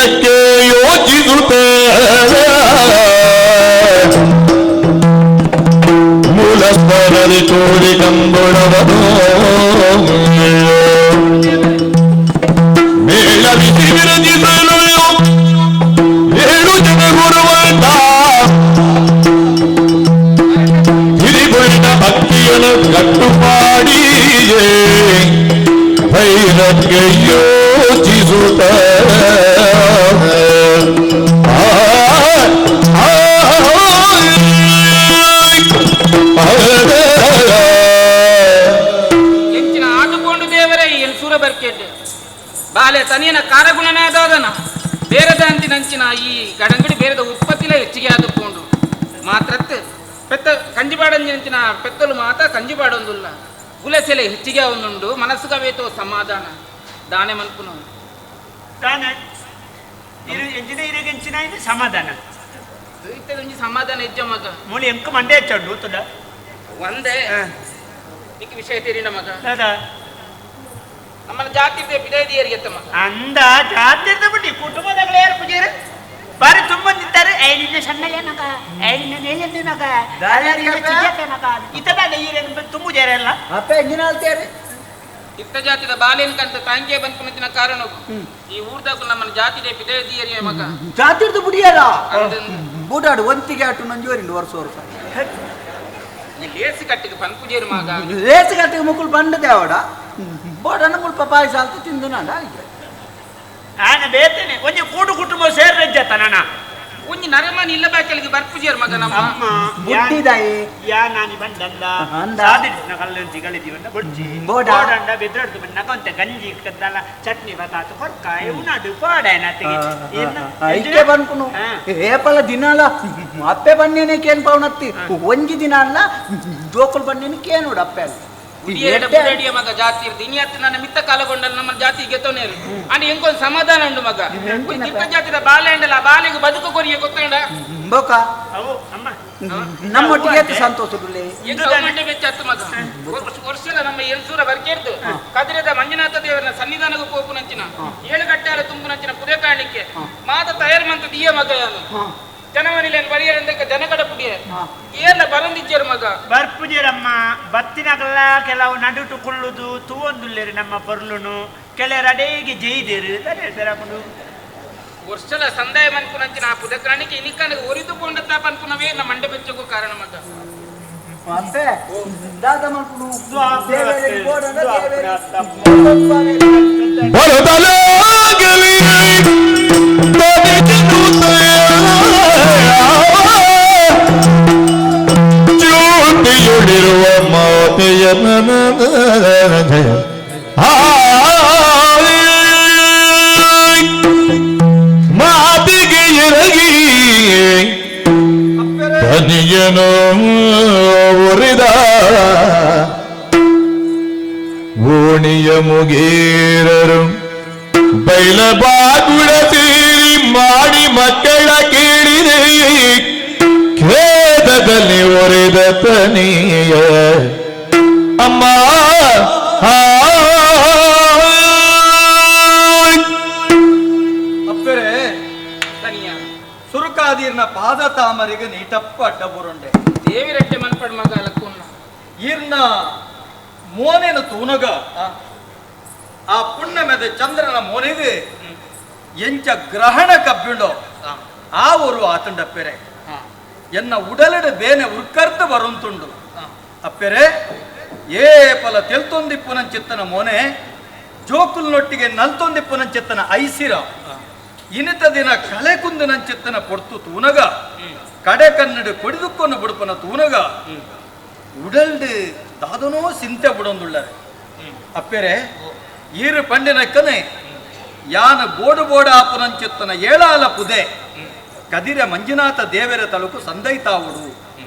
ಭೈರಕ್ಕೆ ಯೋಚಿಸುತ್ತ ಮೂಲ ಸ್ಥಾನದಿ ತೋರಿ ಕಂಬಳವನು ಮೇಳವಿಸಿ ವಿರಜಿಸಲು ಏಳು ಜನ ಗುರುವಂತ ಹಿರಿಗೊಂಡ ಭಕ್ತಿಯನ್ನು ಕಟ್ಟು ಮಾಡಿಯೇ ಭೈರಕ್ಕೆ ಯೋಚಿಸುತ್ತ ಆ, ಆ, ಆ. ಎಂಚಿನ ಆದುಕೊಂಡು ದೇವರೇ ಎನ್ ಸೂರ ಬರ್ಕೇಟೆ ಬಾಲೆ ತನಿಯನ ಕಾರಗುಣನೇ ಅದಾದನ ಬೇರೆದ ಅಂತಿನಂಚಿನ ಈ ಗಡಂಗಡಿ ಬೇರೆದ ಉತ್ಪತ್ತಿಲ ಹೆಚ್ಚಿಗೆ ಆದುಕೊಂಡು ಮಾತ್ರತ್ ಪೆತ್ತ ಕಂಜಿಬಾಡಂಜಿನಂಚಿನ ಪೆತ್ತಲು ಮಾತ್ರ ಕಂಜಿಬಾಡೊಂದುಲ್ಲ ಗುಲಸೆಲೆ ಹೆಚ್ಚಿಗೆ ಒಂದುಂಡು ಮನಸ್ಸುಗವೇತೋ ಸಮಾಧಾನ ದಾನೆ ಮನ್ಪುನು. ದಾನೆ ಇರು ಎಂಜಿನಿಯರಿಂಗ್ ಎಂಚಿನ ಇದು ಸಮಾಧಾನ. ಇತ್ತದೊಂಜಿ ಸಮಾಧಾನ ಹೆಜ್ಜೆ ಮಗ. ಮೂಲಿ ಎಂಕ ಮಂಡೆ ಹೆಚ್ಚಂಡು ಗೊತ್ತುಂಡ. ಒಂದೇ ನಿಕ್ ವಿಷಯ ತೆರಿನ ಮಗ. ದಾದಾ? ನಮ್ಮನ ಜಾತಿ ಬಿಡದಿಯರಿಗೆ ಎತ್ತ ಮಗ. ಅಂದ ಜಾತಿ ಬಿಟ್ಟು ಕುಟುಂಬದಾಗಲೇ ಯಾರು ಪೂಜಾರಿ ಬಾರಿ ತುಂಬ ನಿಂತಾರೆ. ಐನಿನ ಸಣ್ಣಯ್ಯ ಮಗ, ಐನಿನ ನೇಯಂದಿ ಮಗ, ಚಿಕ್ಕಪ್ಪ ಮಗ ಇತದಾಗ ಈರೇನು ತುಂಬು ಜೇರ ಎಲ್ಲ. ಅಪ್ಪ ಎಂಜಿನ ಆಲ್ತೇರಿ. ಇತ್ತ ಜಾತಿದ ಬಾಲೇನ್ ಕಂತ ತಾಂಗೆ ಬಂದ್ಕುನಂಚಿನ ಕಾರಣ ಈ ಊರ್ದಾಕು ನಮ್ಮನ ಜಾತಿ ಬಿಡದಿಯರಿಗೆ ಮಗ. ಜಾತಿರ್ದು ಬುಡಿಯಲ್ಲ. ಅಂದಂದು. ಬೂಟಾಡು ಒಂತಿಗೆ ಆಟು ನಂಜೋರಿಂಡು ವರ್ಷ ವರ್ಷ. ಈ ಲೇಸಿ ಕಟ್ಟಿಗೆ ಪನ್ಪುಜೇರು ಮಗ. ಲೇಸ್ ಕಟ್ಟಿಗೆ ಮುಕ್ಕುಲು ಬಂಡ ದೇವಡ ಬೋಡನ ಮುಲ್ಪ ಪಾಯಸ ಆಲ್ತು ತಿಂದು ನಾಡ. ಆನ ಬೇತೇನೆ ಒಂಜಿ ಕೂಡು ಕುಟುಂಬ ಸೇರ್ರೆಜ್ಜತ್ತ ನನ್ನ. ಒಂಜಿ ನರಮಾನಿ ಇಲ್ಲ ಬಾಕಲಿಗೆ ಬರ್ಪುಜೇರು ಮಗ ನಮ್ಮ. ಅಮ್ಮ. ಬುಡ್ಡಿದಾಯಿ. ಯಾ ನಾನಿ ಬಂಡಲ್ಲ. ಅಂದ. ಸಾದಿಡ್ನ ಕಲ್ಲಂಚಿ ಗಳಿದೀವನ್ನ ಬೊಡ್ಚಿ. ಬೋಡ. ಬೋಡಂಡ ಬೆದ್ರಡ್ದು ಬಂಡ ಕೊಂತೆ ಗಂಜಿ ಕದ್ದಲ ಚಟ್ನಿ ಬತಾತು ಕೊರ್ಕ ಉನಾಡು ಪಾಡೇನತ್ತಿಗೆ. ಐಕೆ ಬನ್ಕುನು ಏಪಲ ದಿನಾಲ ಅಪ್ಪೆ ಬನ್ನೇನೆ ಕೇನ್ ಪವನತ್ತಿ ಒಂಜಿ ದಿನ ಅಲ್ಲ ಜೋಕುಲು ಬನ್ನೇನೆ ಕೇನೋಡು ಅಪ್ಪೆ ಅಲ್ಲಿ. ಉಡಿಯೇಡ ಬುಡಡಿಯ ಮಗ ಜಾತಿ ಇರ್ದು ಇನಿಯತ್ತು ನನ್ನ ಮಿತ್ತ ಕಾಲಗೊಂಡಲ್ಲ ನಮ್ಮ ಜಾತಿ ಗೆತ್ತೋನೇರು ಅಂಡ್ ಎಂಕೊಂದು ಸಮಾಧಾನ ಉಂಡು ಮಗ. ಒಂಜಿ ತಿರ್ತ ಜಾತಿದ ಬಾಲೆ ಅಂಡಲ್ಲ ಆ ಬಾಲೆಗೆ ಬದುಕು ಕೊರಿಯ ಗೊತ್ತಂಡ. ಬೋಕ ಅವು ಅಮ್ಮ ನಮ್ಮೊಟ್ಟಿಗೆ ಏತ್ ಸಂತೋಷ ದುಲ್ಲೆ. ಎಂಕ ಮಂಡೆ ಬೆಚ್ಚತ್ತು ಮಗ. ವರ್ಷದ ನಮ್ಮ ಎಲ್ಸೂರ ಬರ್ಕೇರ್ದು ಕದಿರದ ಮಂಜುನಾಥ ದೇವರ ಸನ್ನಿಧಾನಕ್ಕೆ ಪೋಪುನಂಚಿನ ಏಳು ಗಟ್ಟಾಲ ತುಂಬುನಂಚಿನ ಪುದೆ ಕಾಣಲಿಕ್ಕೆ ಮಾತ ತಯಾರು ಮಂತ ದಿಯ ಮಗ ಯಾನು ಜನಮನಿಲೇನು ಬರಿಯರಂದಕ್ಕೆ ಜನಗಡ ಪುಡಿಯ ಏರ್ಲ ಬರಂದಿಜ್ಜರು ಮಗ. ಬರ್ಪುಜರಮ್ಮ ಬತ್ತಿನಗಲ್ಲ ಕೆಲವು ನಡುಟು ಕುಳ್ಳುದು ತೂವೊಂದುಲ್ಲೇರು ನಮ್ಮ ಪೊರ್ಲುನು ಕೆಲವರು ಅಡೇಗೆ ಜೈದೇರು ಹೇಳ್ತಾರ. ವರ್ಷದ ಸಂದಾಯ ಮನ್ಪುನಂಚಿನ ಆ ಪುದೆ ಕಾಣಿಕೆ ಇನಿಕನಿಗೆ ಒರಿದುಕೊಂಡ ಪನ್ಪುನವೇ ನಮ್ಮ ಮಂಡೆ ಬೆಚ್ಚಕ್ಕೂ ಕಾರಣ ಮಗ. ಅಪ್ಪೆ ದಾದ ಮಲ್ಪುನು ದೇವರಿಗೆ ಬೋಡಂಡ ದೇವರಿಗೆ ಬರದಲಾಗಲಿ ಜ್ಯೋತಿಯುಳಿರುವ ಮಾತೆಯ ಮಾತಿಗೆ ಎರಗಿ ಧನಿಯನು ಉರಿದ ಓಣಿಯ ಮುಗೇರರು ಬೈಲ ಬಾಗುಡ ಸೇರಿ ಮಾಡಿ ಮಕ್ಕಳ ಕೇಳಿದೆ ಖೇದದಲ್ಲಿ ಒರೆದ ತನಿಯ ಅಮ್ಮ ಆ. ಅಪ್ಪರೆ. ತನಿಯ. ಸುರುಕಾದೀರ್ನ ಪಾದ ತಾಮರಿಗೆ ನೀಟಪ್ಪ ಅಡ್ಡ ಬುರುಂಡೆ. ದೇವಿರಟ್ಟೆ ಮನ್ಪಡ್ ಮಗ ಅಲಕ್ಕುನ್ನ. ಈರ್ನ ಮೋನೆನ ತೂನಗ ಆ ಪುಣ್ಯಮೆದ ಚಂದ್ರನ ಮೋನೆಗೆ ಎಂಚ ಗ್ರಹಣ ಕಬ್ಬಿಂಡೋ ಆ ಒರು ಆತುಂಡಪ್ಪೆರೆ. ಎನ್ನ ಉಡಲಡು ಬೇನೆ ಉರ್ಕರ್ತ ಬರುಂತುಂಡು ಅಪ್ಪೆರೆ. ಏ ಪಲ ತೆಲ್ತೊಂದಿಪ್ಪುನಂಚಿತ್ತನ ಮೋನೆ ಜೋಕುಲ್ನೊಟ್ಟಿಗೆ ನಲ್ತೊಂದಿಪ್ಪುನಂಚಿತ್ತನ ಐಸಿರ ಇನಿತ ದಿನ ಕಲೆ ಕುಂದನಂಚಿತ್ತನ ಪೊಡ್ತು ತೂನಗ ಕಡೆ ಕನ್ನಡ ಕೊಡಿದುಕ್ಕೊನ್ನು ಬುಡುಪನ ತೂನಗ ಉಡಲ್ಡು ದಾದನೋ ಸಿಂತೆ ಬುಡೊಂದುಳ್ಳರೆ ಅಪ್ಪೆರೆ. ಈರು ಪಂಡಿನಕ್ಕನೆ ಯಾನ ಬೋಡು ಬೋಡ ಆಪುನಂಚಿತ್ತನ ಏಳಾಲ ಪುದೆ ಕದಿರ ಮಂಜುನಾಥ ದೇವರ ತಲುಕು ಸಂದೈತಾವುಡು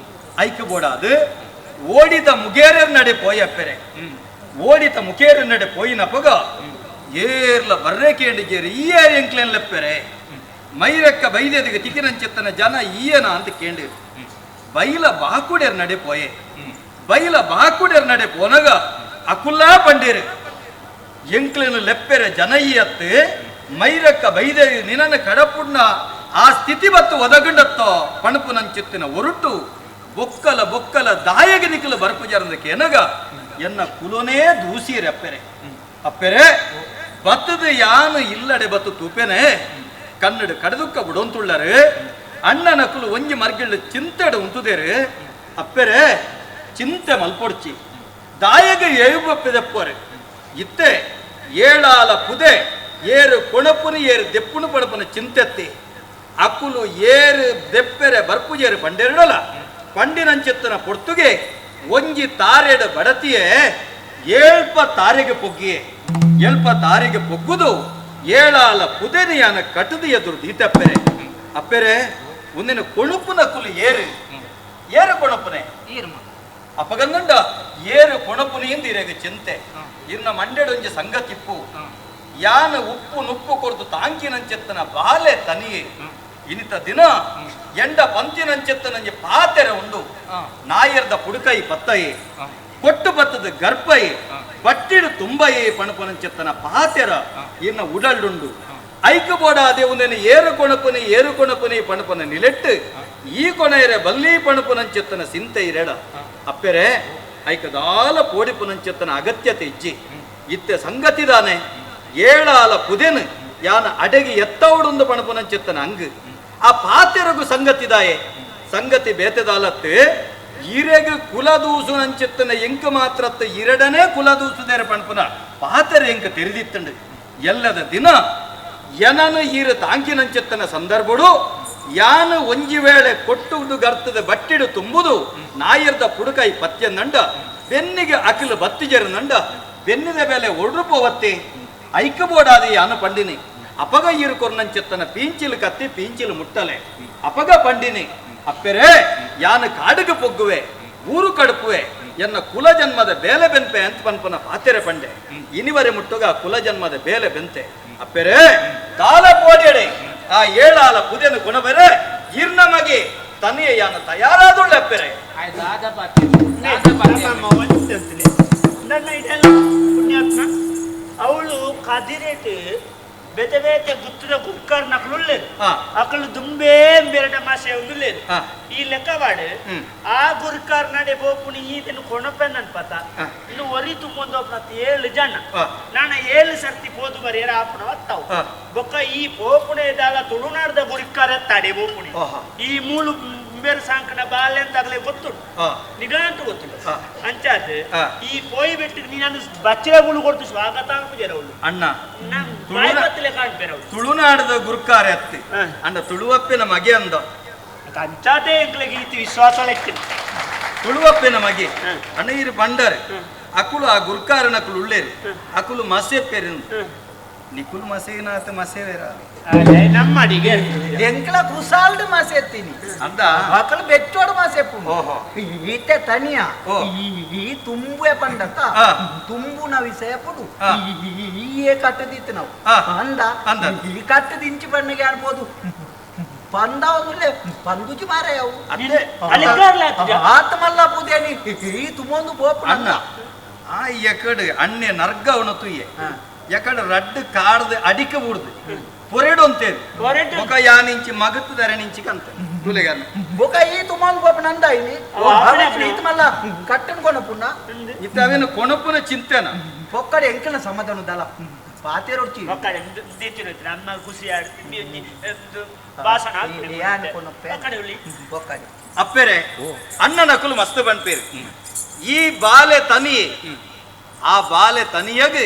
ಐಕೆ ಬೋಡಾದು ಓಡಿದ ಮುಗೇರರ್ ನಡೆ ಪೋಯಿ ಅಪ್ಪೆರೆ. ಓಡಿತ ಮುಖೇರ ನಡೆ ಪೋಯಿನಪಗ ಏರ್ಲ ಬರ್ರೆ ಕೇಂಡಿಜೇರು ಈ ಏರ್ ಎಂಕ್ಲೇನ್ ಲೆಪ್ಪೆರೆ ಮೈರಕ್ಕ ಬೈದೆದಿಗೆ ತಿಕ್ಕಿನಂಚಿತ್ತನ ಜನ ಈಯನ ಅಂತ ಕೇಂಡಿರು. ಬೈಲ ಬಾಕುಡೆರ್ ನಡೆ ಪೋಯೆ. ಬೈಲ ಬಾಕುಡೆರ್ ನಡೆ ಪೋನಗ ಅಕುಲ್ಲಾ ಪಂಡೇರು ಎಂಕ್ಲೇನು ಲೆಪ್ಪೆರೆ ಜನ ಈಯತ್ತು. ಮೈರಕ್ಕ ಬೈದೆ ನಿನನ ಕಡಪುಡ್ನ ಆ ಸ್ಥಿತಿ ಬತ್ತು ಒದಗಂಡತ್ತೋ ಪಣಪು ನಂಚಿತ್ತಿನ ಒರುಟು ಬೊಕ್ಕಲ ಬೊಕ್ಕಲ ದಾಯಗೆ ನಿಕ್ಕಲು ಬರ್ಪುಜರಂದಕ್ಕೆ ಎನಗ ಎನ್ನ ಕುಲನೇ ದೂಸಿಯರೆ ಅಪ್ಪೆರೆ ಅಪ್ಪೆರೆ ಬತ್ತದ ಯಾನು ಇಲ್ಲಡೆ ಬತ್ತು ತೂಪೆನೆ ಕನ್ನಡ ಕಡದುಕ್ಕ ಬಿಡೋಂತುಳ್ಳರು ಅಣ್ಣನ ಕುಲು ಒಂಜಿ ಮರ್ಗಿಳ್ಳು ಚಿಂತೆಡ ಉಂಟುದೇರು ಅಪ್ಪೆರೆ ಚಿಂತೆ ಮಲ್ಪೊಡ್ಚಿ ದಾಯಗ ಏಳುಬಪ್ಪೆದಪ್ಪರೆ ಇತ್ತೆ ಏಳಾಲ ಪುದೆ ಏರು ಕೊಣಪುನು ಏರು ದೆಪ್ಪುನು ಪಡಪುನ ಚಿಂತೆತ್ತಿ ಅಕುಲು ಏರು ದೆಪ್ಪೆರೆ ಬರ್ಪುಜೇರು ಪಂಡೆರಡಲ ಪಂಡಿನಂಚಿತ್ತನ ಪೊರ್ತುಗೆ ಒಂಜಿ ತಾರೆಡ ಬಡತಿಯೇ ಏಳ್ಪ ತಾರೆಗೆ ಪೊಗ್ಗಿಯೇ ಏಳ್ಪ ತಾರೆಗೆ ಪೊಗ್ಗುದು ಏಳಾಲ ಪುದೆನಿಯಾನ ಕಟದು ಎದುರು ದೀತಪ್ಪೆರೆ ಅಪ್ಪೆರೆ ಒಂದಿನ ಕೊಣುಪುನ ಕುಲು ಏರು ಏರು ಕೊಣಪುನೆ ಅಪಗಂದಂಡ ಏರು ಕೊಣಪುನಿಯಿಂದ ಇರೆಗ ಚಿಂತೆ ಇರ್ನ ಮಂಡೆಡೊಂಜಿ ಸಂಗತಿಪ್ಪು ಯಾನ ಉಪ್ಪು ನುಪ್ಪು ಕೊಡ್ದು ತಾಂಕಿನಂచెತ್ತನ ಬಾಲೆ ತನಿಯೆ ಇನಿತ ದಿನ ಎಂಡ ಪಂತಿನಂచెತ್ತನಂಜಿ ಪಾತೆರೆ ಉಂಡು ನಾಯರ್ದ ಪುಡುಕೈ ಪತ್ತಯಿ ಕೊಟ್ಟು ಬತ್ತದ ಗರ್ಭೈ ಬಟ್ಟಿಡು ತುಂಬಯಿ ಪಣಪನಂచెತ್ತನ ಪಾತೆರ ಇನ್ನ ಉಡಲ್ಡುಂಡು ಐಕಬೋಡ ಅದೇ ಒಂದೇನು ಏರು ಕೊಣಪುನಿ ಏರು ಕೊಣಪುನಿ ಪಣಪನ ನಿಲೆಟ್ಟು ಈ ಕೊನೆಯರೆ ಬಲ್ಲಿ ಪಣಪುನಂచెತ್ತನ ಸಿಂತೆ ಇರೆಡ ಅಪ್ಪೆರೆ ಐಕದಾಲ ಪೋಡಿಪುನಂచెತ್ತನ ಅಗತ್ಯತೆ ಇಜ್ಜಿ ಇತ್ತೆ ಸಂಗತಿದಾನೆ ಏಳಾಲ ಪುದೆನು ಯಾನ ಅಡಗಿ ಎತ್ತವಡುಂದು ಪಣಪುನಂచెತ್ತನ ಅಂಗು ಆ ಪಾತೆರಗು ಸಂಗತಿದಾಯೆ ಸಂಗತಿ ಬೇತೆದಾಲತ್ತು ಇರೆಗ ಕುಲದೂಸು ನಂచెತ್ತನ ಎಂಕ ಮಾತ್ರತ್ತ ಇರಡನೆ ಕುಲದೂಸುದೇರ ಪಣಪುನ ಪಾತೆರ ಎಂಕ ತೆರೆದಿತ್ತಂಡು ಎಲ್ಲದ ದಿನ ಏನನು ಈರು ತಾಂಕಿನಂచెತ್ತನ ಸಂದರ್ಭಡು ಯಾನು ಒಂಜಿ ವೇಳೆ ಕೊಟ್ಟುದು ಗರ್ತದ ಬಟ್ಟಿಡು ತುಂಬುದು ನಾಯರ್ದ ಪುಡುಕೈ ಪತ್ಯಂದಂಡ ಬೆನ್ನಿಗೆ ಅಕಿಲು ಬತ್ತಿಜರು ನಂಡ ಬೆನ್ನಿದ ಮೇಲೆ ಒಡ್ರುಪೋವತ್ತಿ ಐಕಬೋಡಾದಿ ಯಾನು ಪಂಡಿನಿ ಅಪಗ ಈರು ಕೊರ್ನಂచెತ್ತನ ಪೀಂಚಿಲು ಕತ್ತಿ ಪೀಂಚಿಲು ಮುಟ್ಟಲೆ ಅಪಗ ಪಂಡಿನಿ ಅಪ್ಪೆರೆ ಯಾನು ಕಾಡಿಗೆ ಪೊಗ್ಗುವೆ ಊರು ಕಡುಪುವೆ ಎನ್ನ ಕುಲ ಜನ್ಮದ ಬೇಲೆ ಬೆನ್ಪೆ ಅಂತ ಪನ್ಪನ ಪಾತೆರೆ ಪಂಡೆ ಇನಿವರೆ ಮುಟ್ಟುಗ ಕುಲ ಜನ್ಮದ ಬೇಲೆ ಬೆಂತೆ ಅಪ್ಪೆರೆ ತಾಲ ಪೋಡಿಯಡೆ ಆ ಏಳಾಲ ಪುದೆನು ಗುಣಬೆರೆ ಇರ್ನ ಮಗೆ ತನಿಯ ಯಾನ ತಯಾರಾದುಳ್ಳ ಅಪ್ಪೆರೆ ನನ್ನ ಇದೆಲ್ಲ ಪುಣ್ಯಾತ್ಮ ಅವಳು ಕದಿರೇಟ್ ಬೇತೆ ಬೇತೆ ಗುತ್ತದ ಕುಕ್ಕರ್ ನಕಲುಳ್ಳೇರು ಅಕಲು ದುಂಬೇ ಬೇರೆ ಮಾಸೆ ಉಳ್ಳೇರು ಈ ಲೆಕ್ಕವಾಡು ಆ ಗುರುಕಾರ್ ನಡೆ ಬೋಪುಣಿ ಈತನು ಕೊಣಪೆ ನನ್ ಪತ ಇನ್ನು ಒರಿ ತುಂಬೊಂದು ಒಬ್ಬನ 7 ಜನ ನಾನು 7 ಸರ್ತಿ ಪೋದು ಬರೆಯರ ಆಪಣ ಒತ್ತಾವು ಬೊಕ್ಕ ಈ ಪೋಪುಣೆ ಇದ್ದಾಗ ತುಳುನಾಡ್ದ ಗುರುಕಾರ ತಡೆ ಬೋಪುಣಿ ಈ ಮೂಲು ಬೇರೆ ಸಾಂಕನ ಬಾಲ್ಯ ಅಂತಾಗಲೇ ಗೊತ್ತುಂಟು ನಿಗಾಂತ ಗೊತ್ತುಂಟು ಅಂಚಾದ ಈ ಪೋಯಿ ಬಿಟ್ಟು ನೀನು ಬಚ್ಚೆಗಳು ಕೊಡ್ತು ಸ್ವಾಗತ ಅನ್ಪುಜರವಳು ಅಣ್ಣ ಕಾಣ್ಪೇರವಳು ತುಳುನಾಡದ ಗುರುಕಾರ ಅತ್ತಿ ಅಣ್ಣ ತುಳುವಪ್ಪಿನ ಮಗೆ ಅಂದ ಅಂಚಾತೆ ಎಂಕ್ಲೆಗೆ ಈತಿ ವಿಶ್ವಾಸ ಲೆಕ್ಕ ತುಳುವಪ್ಪಿನ ಮಗೆ ಅಣ್ಣ ಇರು ಬಂಡಾರೆ ಅಕುಲು ಆ ಗುರುಕಾರನ ಅಕುಲು ಉಳ್ಳೇರು ಅಕುಲು ಮಸೆಪ್ಪೇರು ನಿಕುಲು ಮಸೇನಾತ ಮಸೇವೇರ ನಮ್ಮಡಿಗೆ ಎಂಕ್ಲ ಕುಸಾಲ್ಡ್ ಮಾಸೆತ್ತೀನಿ ಅಂದ ಅಕಲು ಬೆಚ್ಚೋಡು ಮಾಸೆಪ್ಪು ಈತೆ ತನಿಯ ಈ ತುಂಬುವೆ ಪಂಡತ್ತ ತುಂಬುನ ವಿಷಯ ಪುಡು ಈ ಕಟ್ಟದಿತ್ತು ನಾವು ಅಂದ ಈ ಕಟ್ಟದ ಇಂಚು ಬಣ್ಣಿಗೆ ಅನ್ಬೋದು ಪಂದಾವದುಲ್ಲೇ ಪಂದುಜಿ ಮಾರಾಯವು ಆತ್ಮಲ್ಲ ಪೂದೇನಿ ಈ ತುಂಬೊಂದು ಪೋಪು ಅಣ್ಣ ಆ ಎಕಡೆ ಅಣ್ಣೆ ನರ್ಗವನ ತುಯ್ಯೆ ಎಕಡೆ ರಡ್ಡು ಕಾಡ್ದು ಅಡಿಕೆ ಬೂಡ್ದು ಪೊರೆಡು ಅಂತೇಳಿ ಬೊಕ ಯಾನಿಂಚಿ ಮಗತ್ತದರ ನಿಂಚಿ ಕಂತ ಬೊಕ ಈ ತುಮಾನ್ ಗೋಪ ನಂದ ಇಲ್ಲಿ ಈತಮಲ್ಲ ಕಟ್ಟನ್ ಕೊನಪುನ ಇತ್ತ ಅವೇನು ಕೊನಪುನ ಚಿಂತೆನ ಬೊಕ್ಕಡೆ ಎಂಕನ ಸಮಾಧಾನ ದಲ ಪಾತೆರೊಡ್ಚಿ ಬೊಕ್ಕಡೆ ನಮ್ಮ ಖುಷಿ ಭಾಷಣ ಬೊಕ್ಕಡೆ ಅಪ್ಪೆರೆ ಅಣ್ಣನ ಅಕುಲು ಮಸ್ತ್ ಬನ್ಪೇರು ಈ ಬಾಲೆ ತನಿ ಆ ಬಾಲೆ ತನಿಯಗ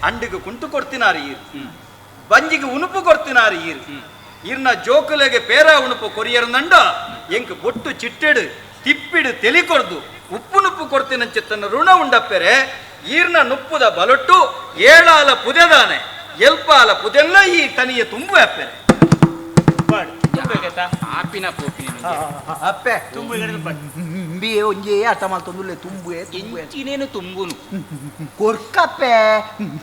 ಅಂಡಿಗೆ ಕುಂಟು ಕೊಡ್ತಿನಾರು ಈರು ಬಂಜಿಗೆ ಉಣುಪು ಕೊಡ್ತಿನಾರು ಈರು ಇರ್ನ ಜೋಕುಲೆಗೆ ಪೇರ ಉಣುಪು ಕೊರಿಯರ್ನಂಡ ಎಂಕ್ ಬೊಟ್ಟು ಚಿಟ್ಟೆಡು ತಿಪ್ಪಿಡು ತೆಲಿ ಕೊರ್ದು ಉಪ್ಪು ನುಪ್ಪು ಕೊಡ್ತಿನಂಚಿತ್ತನ ಋಣ ಉಂಡಪ್ಪೆರೆ ಈರ್ನ ನುಪ್ಪುದ ಬಲೊಟ್ಟು ಏಳಾಲ ಪುದೆದಾನೆ ಎಲ್ಪಾಲ ಪುದೆಲ್ಲ ಈ ತನಿಯ ತುಂಬು ಅಪ್ಪೆರೆ ಆಪಿನ ಪೋಪಿನ ಅಪ್ಪೆ ತುಂಬಿ ಒಂಜಿ ಅರ್ಥ ಮಾಡ್ತೊಂದುಲ್ಲೆ ತುಂಬುವೆ ಎಂಚಿನೇನು ತುಂಬುನು ಕೊರ್ಕಪ್ಪೆ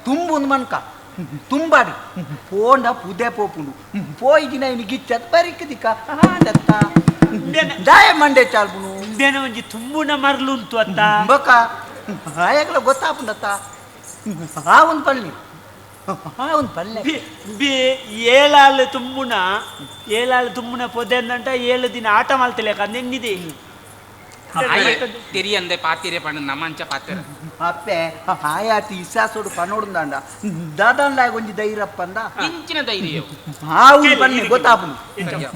ತುಂಬುಂದು ಮನ್ಕ ತುಂಬಾಡಿ ಪೋಂಡ ಪುದೆ ಪೋಪುಂಡು ಪೋಯಿ ದಿನ ಇನಿ ಗಿಚ್ಚತ್ ಬರಿಕ್ ದಿಕ್ಕ ದತ್ತ ದಾಯ ಮಂಡೆ ಚಾಲ್ಪುನು ಉಂಡೆನ ಒಂಜಿ ತುಂಬುನ ಮರ್ಲುಂತು ಅತ್ತ ಬೊಕ ಆಯಗ್ಲ ಗೊತ್ತಾಪುಂಡತ್ತ ಆ ಒಂದು ಪಳ್ಳಿ ಒಂದು ಪಲ್ಲೆ ಬಿ ಏಳಾಳು ತುಂಬುನ ಏಳಾಳು ತುಂಬುನ ಪೊದೆ ಅಂದಂಟ 7 ದಿನ ಆಟ ಮಾಡ್ತಿಲ್ಲ ನೆನ್ನಿದೆ ತೆರಿಯಂದೆ ಪಾತಿರೆ ಪಣ್ಣು ನಮ್ಮಂಚ ಪಾತಿರ ಅಪ್ಪೆ ಆಯಾತಿ ಇಸಾಸೋಡು ಪನೋಡುಂದಾಂಡ ದಾದಾನ್ಲಾಗ ಒಂಜಿ ಧೈರ್ಯಪ್ಪಂದ ಇಂಚಿನ ಧೈರ್ಯ ಆವು ಬನ್ನಿ ಗೊತ್ತಾಪುನು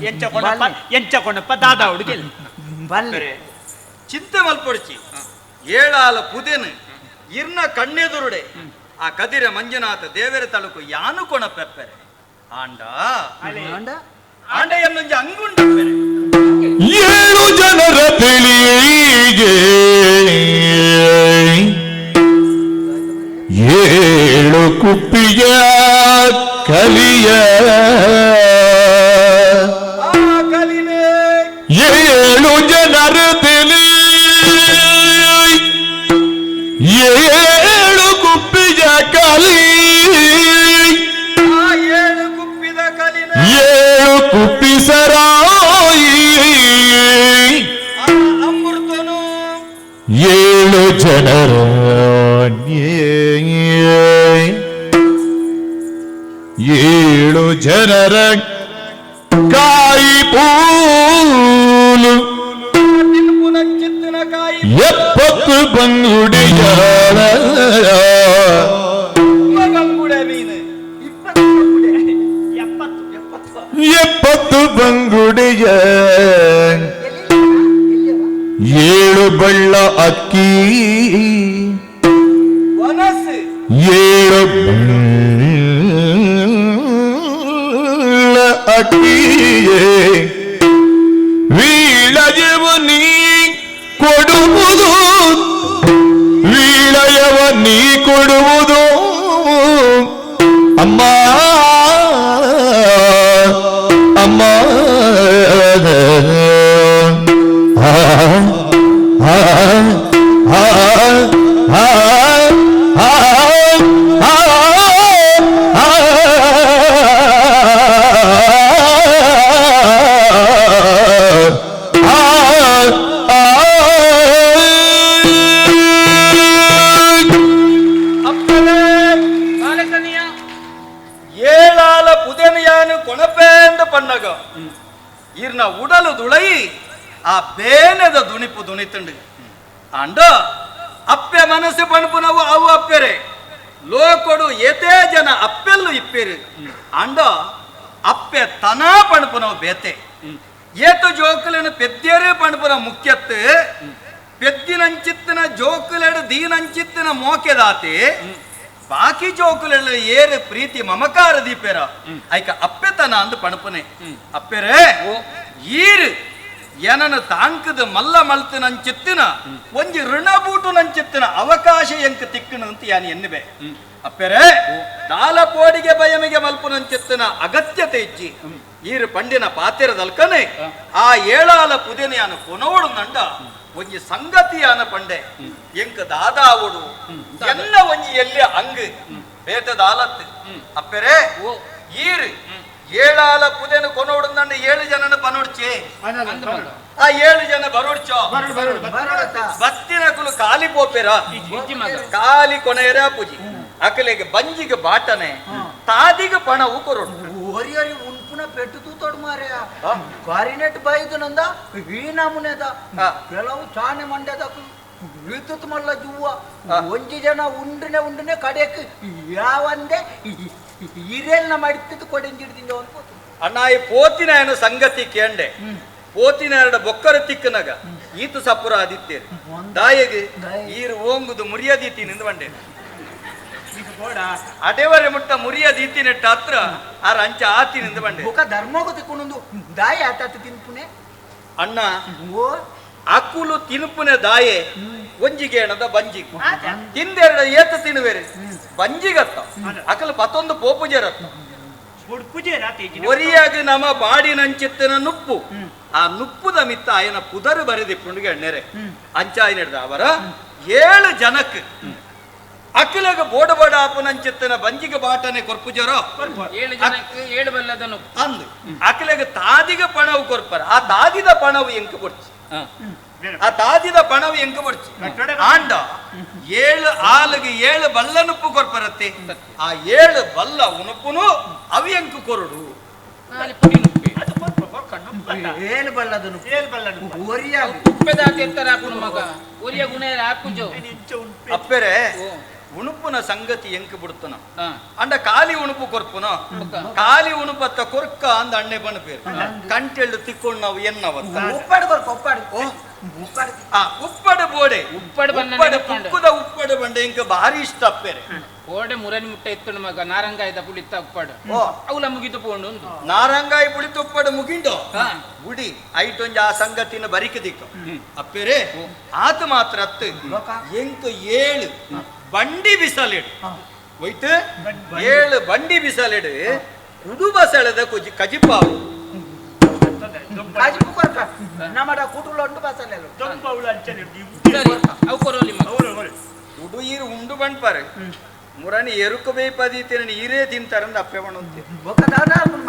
ಎಂಚ ಕೊಣಪ್ಪ ಎಂಚ ಕೊಣಪ್ಪ ದಾದಾ ಹುಡುಗಿ ಬಲ್ಲೆ ಚಿಂತೆ ಮಲ್ಪೊಡ್ಚಿ ಏಳಾಲ ಪುದೆನು ಇರ್ನ ಕಣ್ಣೆದುರುಡೆ ಆ ಕದಿರ ಮಂಜುನಾಥ ದೇವರ ತಳುಕು ಯಾನು ಕೊಣ ಪೆಪ್ಪೆರೆ ಆಂಡ ಆಂಡ ಆಂಡ ಎನ್ನೊಂಜಿ ಅಂಗುಂಡಪ್ಪೆರೆ 7 ಜನರ ತಿಳಿಗೆ 7 ಕುಪ್ಪಿಯ ಕಲಿಯ 7 ಜನರ ತಿಳಿ 7 ಕುಪ್ಪಿಯ ಕಲಿ 7 ಕುಪ್ಪಿದ ಕಲಿನ 7 ಕುಪ್ಪಿ ಸರಾಯಿ ಅಮೃತನು 7 ಜನರ 7 ಜನರ ಕಾಯಿ ಪೂಲು ಕಾಯಿ 70 ಬಂಗುಡೆಯ ಬಂಗುಡೆ ಮೀನು 70 ಬಂಗುಡೆಯ 7 ಬಳ್ಳ ಅಕ್ಕಿ 7 ಬಳ್ಳ ಅಕ್ಕಿಯೇ ವೀಳಯವ ನೀ ಕೊಡುವುದು ವೀಳಯವ ನೀ ಕೊಡುವುದು ಅಮ್ಮ ಅಮ್ಮ ಆ ಆ ಆ ಆ ಆ ಏಳಾಲ ಪುದೆನಿಯಾನು ಕೊಣಪೇಂದ ಪಣ್ಣಗ ಇರ್ನ ಉಡಲು ದುಳೈ ಆ ಬೇನೆದ ದುಣಿಪು ದುಣಿತುಂಡು ಅಂಡ ಅಪ್ಪೆ ಮನಸ್ಸು ಪಣಪುನವು ಅವು ಅಪ್ಪೆರೆ ಲೋಕೊಡು ಏತೇ ಜನ ಅಪ್ಪೆಲ್ಲು ಇಪ್ಪೆರು ಅಂಡ ಅಪ್ಪೆ ತನಾ ಪಣಪುನವು ಬೇತೆ ಏತು ಜೋಕುలను ಪೆದ್ದೇರು ಪಣಪುನ ಮುಖ್ಯತ್ತು ಪೆದ್ದಿನಂಚಿತ್ತಿನ ಜೋಕುಲೆಡು ದೀನಂಚಿತ್ತಿನ ಮೋಕೆದಾತೆ ಬಾಕಿ ಜೋಕುಲೆಲ್ಲ ಏರು ಪ್ರೀತಿ ಮಮಕಾರ ದೀಪೇರ ಐಕ ಅಪ್ಪೆತನ ಅಂದು ಪಣಪುನೆ ಅಪ್ಪೆರೆ ಈರು ಏನನ ತಾಂಕದ ಮಲ್ಲ ಮಲ್ತು ನಂಚಿತ್ತಿನ ಒಂಜಿ ಋಣಬೂಟು ನಂಚಿತ್ತಿನ ಅವಕಾಶ ಎಂಕ ತಿಕ್ಕಣ ಅಂತ ಯಾನು ಎನ್ನುವೆ ಅಪ್ಪೆರೆ ದಾಲ ಪೋಡಿಗೆ ಬಯಮಿಗೆ ಮಲ್ಪು ನಂಚಿತ್ತಿನ ಅಗತ್ಯತೆ ಇಜ್ಜಿ ಈರು ಪಂಡಿನ ಪಾತಿರದಲ್ಕನೆ ಆ ಏಳಾಲ ಪುದೆನೆಯಾನು ಕೊನೋಡು ನಂಡ ಒಂಜಿ ಸಂಗತಿಯಾನ ಪಂಡೆ ಎಂಕ ದಾದಾವುಡು ಎನ್ನ ಒಂಜಿ ಎಲ್ಲಿ ಅಂಗು ಬೇಟದಾಲತ್ತು ಅಪ್ಪೆರೆ ಈರು ಏಳಾಲ ಪುದೆನ ಕೊನೋಡು ನಂಡ 7 ಜನನ ಪನೋಡ್ಚೆ ಆ 7 ಜನ ಬರೋಡ್ಚೋ ಬತ್ತಿನ ಕುಲು ಕಾಲಿ ಪೋಪೆರ ಕಾಲಿ ಕೊನೆಯರ ಪೂಜಿ ಅಕಲೆಗೆ ಬಂಜಿಗೆ ಬಾಟನೆ ತಾದಿಗೆ ಪಣವು ಕೊರೋಡು ಒರಿ ಉನ್ಪುನ ಪೆಟ್ಟು ತೂತೋಡು ಮಾರ್ಯ ಕಾರಿನೆಟ್ ಬಾಯಿದು ನಂದ ಈ ನಮೂನೆದ ಕೆಲವು ಚಾನೆ ಮಂಡ್ಯದ ವಿದ್ಯುತ್ ಮಲ್ಲ ಜುವ್ವ ಒಂಜಿ ಜನ ಉಂಡ್ನೆ ಉಂಡ್ನೆ ಕಡೆಕ್ ಯಾವಂದೆ ಇರೇಲ್ನ ಮಡಿತಿದ್ದು ಕೊಡೆಂಜಿಡ್ದಿಂದ ಒಂದು ಅಣ್ಣ ಈ ಪೋತಿನ ಏನು ಸಂಗತಿ ಕೇಂಡೆ ಪೋತಿನ ಎರಡು ಬೊಕ್ಕರ ತಿಕ್ಕನಗ ಈತು ಸಪುರ ಆದಿತ್ತೇರು ದಾಯಗೆ ಈರು ಓಂಗುದು ಮುರಿಯದೀತಿನಿಂದ ಬಂಡೆ ಅಡೆವರೆ ಮುಟ್ಟ ಮುರಿಯದೀತಿ ನೆಟ್ಟ ಹತ್ರ ಆರ ಅಂಚ ಆತಿನಿಂದ ಬಂಡೆ ಬೊಕ ಧರ್ಮಗು ತಿಕ್ಕೊಂಡೊಂದು ದಾಯ ಆತಾತ ತಿನ್ಪುನೆ ಅಣ್ಣ ಅಕುಲು ತಿನ್ಪುನೆ ದಾಯೆ ಒಂಜಿಗೇಣದ ಬಂಜಿ ತಿಂದೆರಡ ಏತ ತಿನ್ನುವೇರೆ ಬಂಜಿಗತ್ತ ಅಕಲು ಪತ್ತೊಂದು ಪೋಪುಜರತ್ತ ಒರಿಯಾಗ ನಮ ಬಾಡಿನಂಚಿತ್ತಿನ ನುಪ್ಪು ಆ ನುಪ್ಪುದ ಮಿತ್ತ ಆಯನ ಪುದರು ಬರೆದಿಪ್ಪುಂಡಿಗೆ ಎಣ್ಣೆರೆ ಅಂಚಾಯಿನೆಡ್ದ ಅವರ 7 ಜನಕ್ಕೆ ಅಖಿಲಗ ಬೋಡ ಬೋಡ ಆಪುನಂಚಿತ್ತಿನ ಬಂಜಿಗೆ ಬಾಟನೆ ಕೊರ್ಪುಜರೋ 7 ಜನಕ್ಕೆ 7 ಬಲ್ಲದನು ಅಂದು ಅಖಿಲಗ ತಾದಿಗ ಪಣವು ಕೊರ್ಪರ ಆ ತಾದಿದ ಪಣವು ಎಂಕ ಕೊಡ್ಚಿ ಆ ತಾದಿದ ಪಣವು ಎಂಕ ಬಡ್ಚಿ ಆಂಡ 7 ಆಲಿಗೆ 7 ಬಲ್ಲ ನುಪ್ಪು ಕೊರ್ಪರತ್ತೆ ಆ 7 ಬಲ್ಲ ಉನುಪ್ಪುನು ಅವಿ ಎಂಕ ಕೊರಡು ಏಳು ಬಲ್ಲದನು ಅಪ್ಪೆರೆ ಉಣುಪುನ ಸಂಗತಿ ಎಂಕ ಬಿಡ್ತನ ಅಂಡ ಖಾಲಿ ಉಣುಪು ಕೊರ್ಪುನ ಖಾಲಿ ಉಣುಪತ್ತ ಕೊರ್ಕ ಅಂದ ಅಣ್ಣೆ ಬಣ್ಣ ಕಂಟೆಳ್ಳು ತಿಕ್ಕೊಂಡು ನಾವು ಎನ್ನವತ್ತ ಉಪ್ಪಾಡು ಕೊರ್ಕ ಉಪ್ಪಾಡು ಉಪ್ಪಡು ಬೋಡೆ ಉಪ್ಪಡು ಉಪ್ಪಡು ಪುಕ್ಕುದ ಉಪ್ಪಡು ಬಂಡೆ ಇಂಕ ಭಾರಿ ಇಷ್ಟ ಅಪ್ಪೆರೆ ಕೋಡೆ ಮುರನಿ ಮುಟ್ಟ ಇತ್ತು ಮಗ ನಾರಂಗಾಯದ ಪುಳಿತ ಉಪ್ಪಾಡು ಅವಲ ಮುಗಿದು ಪೋಂಡು ನಾರಂಗಾಯಿ ಪುಳಿತ ಉಪ್ಪಾಡು ಮುಗಿಂಡು ಗುಡಿ ಐಟೊಂಜ ಆ ಸಂಗತಿನ ಬರಿಕ ದಿಕ್ಕ ಅಪ್ಪೆರೆ ಆತ ಮಾತ್ರ ಅತ್ತು ಎಂಕ 7 ಬಂಡಿ ಬಿಸಲಿಡು ಹೋಯ್ತು 7 ಬಂಡಿ ಬಿಸಲಿಡು ಕುಡು ಬಸಳೆದ ಕುಜಿ ಕಜಿಪಾವು ಕಜಿಪು ಕೊರ್ಕ ನಮ್ಮಡ ಕುಡುಲೊಂಡು ಬಸಲೆ ಕುಡು ಈರು ಉಂಡು ಬಂಡ್ಪಾರೆ ಮುರಣಿ ಎರುಕು ಬೇಪದೀತಿನ ಈರೇ ತಿಂತಾರಂದ ಅಪ್ಪೆ ಬಣ್ಣಂತೆ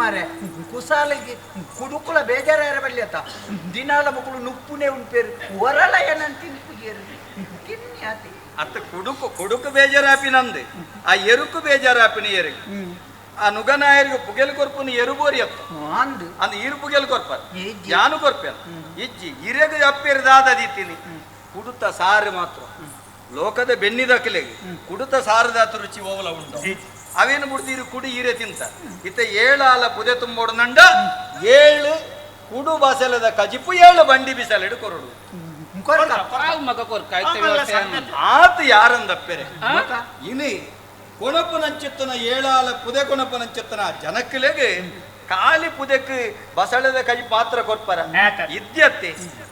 ಮಾರೆ ಕುಸಾಲಿಗೆ ಕುಡುಕುಲ ಬೇಜಾರ ಬಳ್ಳಿಯತ್ತ ದಿನಾಲ ಮಕ್ಕಳು ನುಪ್ಪುನೆ ಉಂಪೇರು ಹೊರಲ ಏನಂತ ತಿನ್ಪುಜೇರು ತಿನ್ನಿ ಆತಿ ಅತ್ತ ಕುಡುಕು ಕುಡುಕು ಬೇಜಾರಾಪಿ ನಂದು ಆ ಎರುಕು ಬೇಜಾರಾಪಿನ ಎರುಕು ಆ ನುಗನಾಯರಿಗೆ ಪುಗೆಲ್ ಕೊರ್ಪುನ ಎರುಬೋರಿ ಅತ್ತ ಅಂದು ಅಂದ್ ಈರು ಪುಗೆಲ್ ಕೊರ್ಪಾರ ಯಾನು ಕೊರ್ಪೇನ ಇಜ್ಜಿ ಇರೆಗು ಅಪ್ಪೇರು ದಾದೀತೀನಿ ಕುಡುತ ಸಾರು ಮಾತ್ರ ಲೋಕದ ಬೆನ್ನಿದಕಲೆಗೆ ಕುಡುತ ಸಾರದಾತ ರುಚಿ ಓವಲ ಉಂಟು ಅವೇನು ಬಿಡ್ತೀರು ಕುಡಿ ಈರೆ ತಿಂತ ಇತ್ತ ಏಳಾಲ ಪುದೆ ತುಂಬೋಡು ನಂಡ 7 ಕುಡು ಬಸಲದ ಕಜಿಪು 7 ಬಂಡಿ ಬಿಸಲೆಡು ಕೊರಡು ಆತ ಯಾರಂದಪ್ಪೆರೆ ಇನಿ ಕೊಣಪುನಂಚಿತ್ತನ ಏಳಾಲ ಪುದೆ ಕೊಣಪುನಂಚಿತ್ತನ ಜನಕ್ಕಲೆಗೆ ಖಾಲಿ ಪುದೆಕ್ ಬಸಳದ ಕೈ ಪಾತ್ರ ಕೊರ್ಪರ ಇದ್ಯತ್ತೆ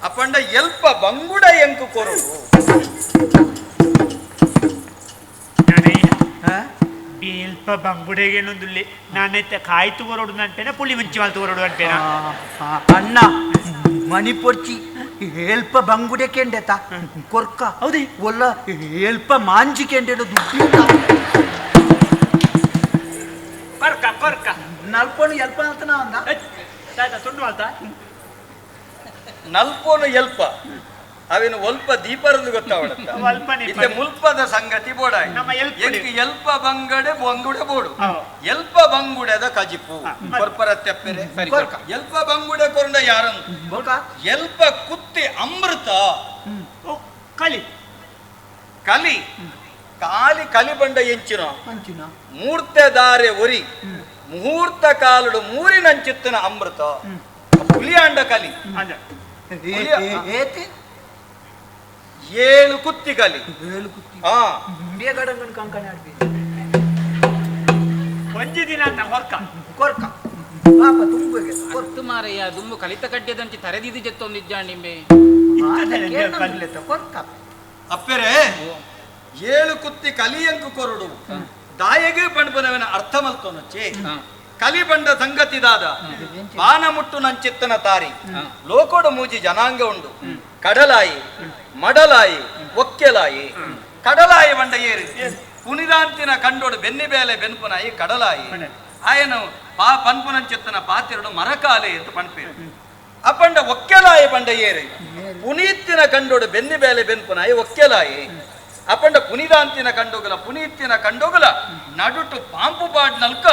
ಅಪ್ಪಂಡ ಎಲ್ಪ ಬಂಗುಡ ಎಂಕು ಕೊರಡು ಎಲ್ಪ ಬಂಗುಡೆಗೇನೊಂದುಲ್ಲೆ ನಾನೈತೆ ಕಾಯ್ತು ಕೊರಡು ಅಂಟೇನ ಪುಳಿ ಮುಂಚಿ ಮಾತು ಕೊರಡು ಅಂಟೇನ ಅಣ್ಣ ಮಣಿ ಪೊರ್ಚಿ ಎಲ್ಪ ಬಂಗುಡೆ ಕೆಂಡೆತ ಕೊರ್ಕ ಹೌದೇ ಒಲ್ಲ ಎಲ್ಪ ಮಾಂಜಿ ಕೆಂಡೆಡ ದುಡ್ಡು ಕೊರ್ಕ ಕೊರ್ಕ ನಲ್ಪೋನು ಎಲ್ಪ ಅಂತ ಅಂದ ತುಂಡು ಮಾಲ್ತ ನಲ್ಪೋನು ಎಲ್ಪ ಅವೇನು ಒಲ್ಪ ದೀಪರದು ಗೊತ್ತಾವಡ ಇತ್ತೆ ಮುಲ್ಪದ ಸಂಗತಿ ಬೋಡ ಎಲ್ಪ ಬಂಗಡೆ ಬಂಗುಡೆ ಬೋಡು ಎಲ್ಪ ಬಂಗುಡೆದ ಕಜಿಪು ಕೊರ್ಪರ ತೆಪ್ಪೆರೆ ಎಲ್ಪ ಬಂಗುಡೆ ಕೊರಂಡ ಯಾರನ್ನು ಎಲ್ಪ ಕುತ್ತಿ ಅಮೃತ ಕಲಿ ಕಲಿ ಕಾಲಿ ಕಲಿ ಬಂಡ ಎಂಚಿನ ಮೂರ್ತೆ ದಾರೆ ಒರಿ ಮುಹೂರ್ತ ಕಾಲುಡು ಮೂರಿನಂಚಿತ್ತನ ಅಮೃತ ಹುಲಿಯಾಂಡ ಕಲಿ 7 ಕುತ್ತಿ ಕಲಿ 7 ಕುತ್ತಿ ಒಂಜಿ ದಿನ ಅಂತ ಕೊರ್ಕ ಕೊರ್ಕ ಪಾಪ ತುಂಬುಗೆ ಕೊರ್ತು ಮಾರಯ್ಯ ದುಂಬು ಕಲಿತ ಕಡ್ಯದಂಚಿ ತರೆದಿದ್ದು ಜೆತ್ತೊಂದಿಜ್ಜಾ ನಿಂಬೆ ಕೊರ್ಕ ಅಪ್ಪೆರೆ 7 ಕುತ್ತಿ ಕಲಿಯಂಕು ಕೊರಡು ದಾಯಗೆ ಪಣ್ಪನವನ ಅರ್ಥ ಮಲ್ತೊನಚ್ಚೆ ಕಲಿ ಬಂಡ ಸಂಗತಿ ದಾದ ಬಾನ ಮುಟ್ಟು ನಂಚಿತ್ತನ ತಾರಿ ಲೋಕೋಡು ಮೂಜಿ ಜನಾಂಗ ಉಂಡು ಕಡಲಾಯಿ ಮಡಲಾಯಿ ಒಕ್ಕೆಲಾಯಿ ಕಡಲಾಯಿ ಬಂಡ ಏರು ಪುನಿರಾಂತಿನ ಕಂಡೋಡು ಬೆನ್ನಿ ಬೇಲೆ ಬೆನ್ಪುನಾಯಿ ಕಡಲಾಯಿ ಆಯನ ಪಾ ಪನ್ಪುನಂಚಿತ್ತನ ಪಾತಿರಡು ಮರಕಾಲೆ ಅಂತ ಪಣ್ಪೇರು ಅಪಂಡ ಒಕ್ಕೆಲಾಯಿ ಬಂಡ ಏರು ಪುನೀತಿನ ಕಂಡೋಡು ಬೆನ್ನಿ ಬೇಲೆ ಬೆನ್ಪುನಾಯಿ ಒಕ್ಕೆಲಾಯಿ ಅಪಂಡ ಪುನಿದಾಂತಿನ ಕಂಡೋಗಲ ಪುನೀತಿನ ಕಂಡೋಗಲ ನಡುಟು ಪಾಂಪು ಪಾಡ್ ನಲ್ಕ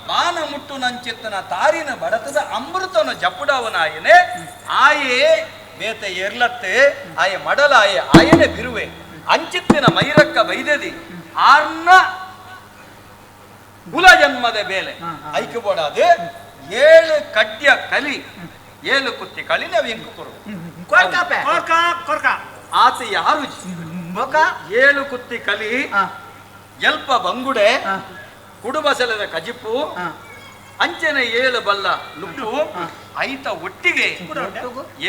ಬಾನ ಮುಟ್ಟು ನಂಚಿತ್ತನ ತಾರಿನ ಬಡತದ ಅಮೃತನ ಜಪುಡವನಾಯನೆ ಆಯೇ ಬೇತ ಎರ್ಲತ್ತೆ ಆಯೆ ಮಡಲಾಯೆ ಆಯನೆ ಬಿರುವೆ ಅಂಚಿತ್ತಿನ ಮೈರಕ್ಕ ಬೈದದಿ ಆರ್ನ ಕುಲ ಜನ್ಮದ ಬೇಲೆ ಐಕೆ ಬೋಡಾದು 7 ಕಡ್ಯ ಕಲಿ 7 ಕುತ್ತಿ ಕಲಿ ನಾವು ಎಂಕು ಕೊರು ಆತ ಯಾರು 7 ಕುತ್ತಿ ಕಲಿ ಎಲ್ಪ ಬಂಗುಡೆ ಕುಡುಬಸಲದ ಕಜಿಪು ಅಂಚನೆ 7 ಬಲ್ಲ ನುಪ್ಪು ಐತ ಒಟ್ಟಿಗೆ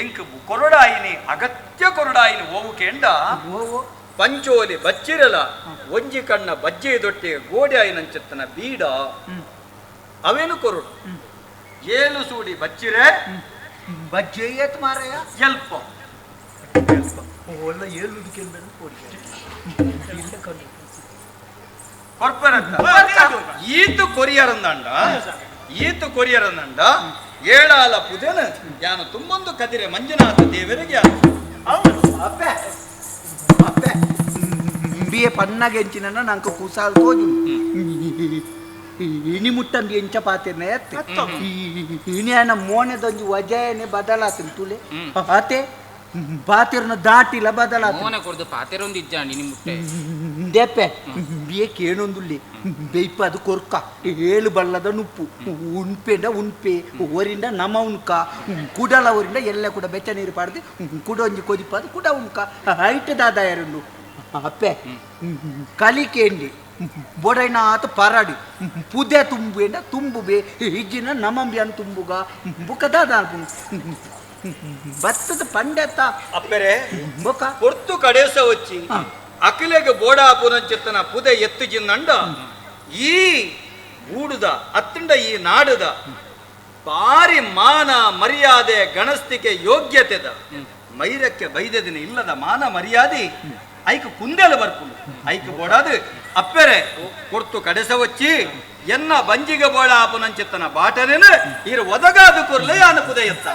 ಎಂಕು ಕೊರಡಾಯಿನಿ ಅಗತ್ಯ ಕೊರಡಾಯಿನಿ ಓವು ಕೆಂಡ ಪಂಚೋಲಿ ಬಚ್ಚಿರಲ ಒಂಜಿ ಕಣ್ಣ ಬಜ್ಜೆ ದೊಟ್ಟೆ ಗೋಡೆ ಆಯಿನಂಚತ್ತನ ಬೀಡ ಅವೇನು ಕೊರಡು 7 ಸೂಡಿ ಬಚ್ಚಿರೆ ಬಜ್ಜೆ ಮಾರಯ್ಯ ಎಲ್ಪ ಒಳ್ಳೆ 7 ಕೊರ್ಪರಂತ ಈತು ಕೊರಿಯರಂದಂಡ ಈತು ಕೊರಿಯರಂದಂಡ ಏಳಾಲ ಪುದೆನ ಯಾನು ತುಂಬೊಂದು ಕದಿರೆ ಮಂಜುನಾಥ ದೇವರಿಗೆ ಯಾನು ಅಪ್ಪೆ ಅಪ್ಪೆ ಬಿಯೆ ಪನ್ನಗೆಂಚಿನ ನಂಕ ಕುಸಾಲ್ ತೋಜು ಇನಿ ಮುಟ್ಟಂಬಿ ಎಂಚ ಪಾತಿರ್ನ ಎತ್ತೆ ಇನಿ ಆನ ಮೋನೆದೊಂಜಿ ವಜಯನೆ ಬದಲಾತನ್ ತುಲೆ ಅತೆ ಬಾತಿರ್ನ ದಾಟಿಲ ಬದಲಾತನ್ ಮೋನೆ ಕೊರ್ದು ಪಾತೆರೊಂದು ಇಜ್ಜಾಂಡಿ ನಿಮ್ಮ ಮುಟ್ಟೆ ದೇಪೆ ಬಿಯೆ ಕೇಣೊಂದುಲ್ಲೆ ಬೆಯ್ಪ ಅದು ಕೊರ್ಕ ಏಳು ಬಲ್ಲದ ನುಪ್ಪು ಉಣ್ಪೆಂಡ ಉಣ್ಪೆ ಒರಿಂದ ನಮ ಉಣ್ಕ ಕುಡಲ ಒರಿಂದ ಎಲ್ಲ ಕೂಡ ಬೆಚ್ಚ ನೀರು ಪಾಡ್ದು ಕುಡೊಂಜಿ ಕೊದಿಪಾದು ಕುಡ ಉಣ್ಕ ಐಟ್ ದಾದಾಯರುಂಡು ಅಪ್ಪೆ ಕಲಿಕೇಂಡಿ ಬೊಡೈನ ಆತ ಪರಾಡಿ ಪುದೆ ತುಂಬುಂಡ ತುಂಬುಬೆ ಇಜ್ಜಿನ ನಮಂಬಿಯನ್ ತುಂಬುಗ ಬುಕ್ಕ ದಾದ ಬತ್ತದ ಪಂಡೆತ್ತ ಅಪ್ಪೆರೆ ಬೊಕ పొర్తు కడేస వచ్చి అఖిలేగ బోడా పునంచెత్తన ಪುದೆ ಎತ್ತು ಜಿನ್ನಂಡ ಈ ಗೂಡುದ ಅತ್ತಂಡ ಈ ನಾಡುದ ಬಾರಿ ಮಾನ ಮರ್ಯಾದೆ ಗಣಸ್ತಿಕೆ ಯೋಗ್ಯತೆದ ಮೈರಕ್ಕೆ ಬೈದದಿನ ಇಲ್ಲದ ಮಾನ ಮರ್ಯಾದೆ ಐಕ್ ಕುಂದೆಲು ಬರ್ಪುಂಡು ಐಕ್ ಬೋಡಾದು ಅಪ್ಪೆರೆ ಕೊರ್ತು ಕಡೆಸ వచ్చి ಎನ್ನ ಬಂಜಿಗೆ ಬೋಡ ಆಪುನಂచెತ್ತನ ಬಾಟನೇನು ಇರು ಒದಗಾದು ಕೊರ್ಲೆ ಯಾನ ಪುದೆ ಎತ್ತ.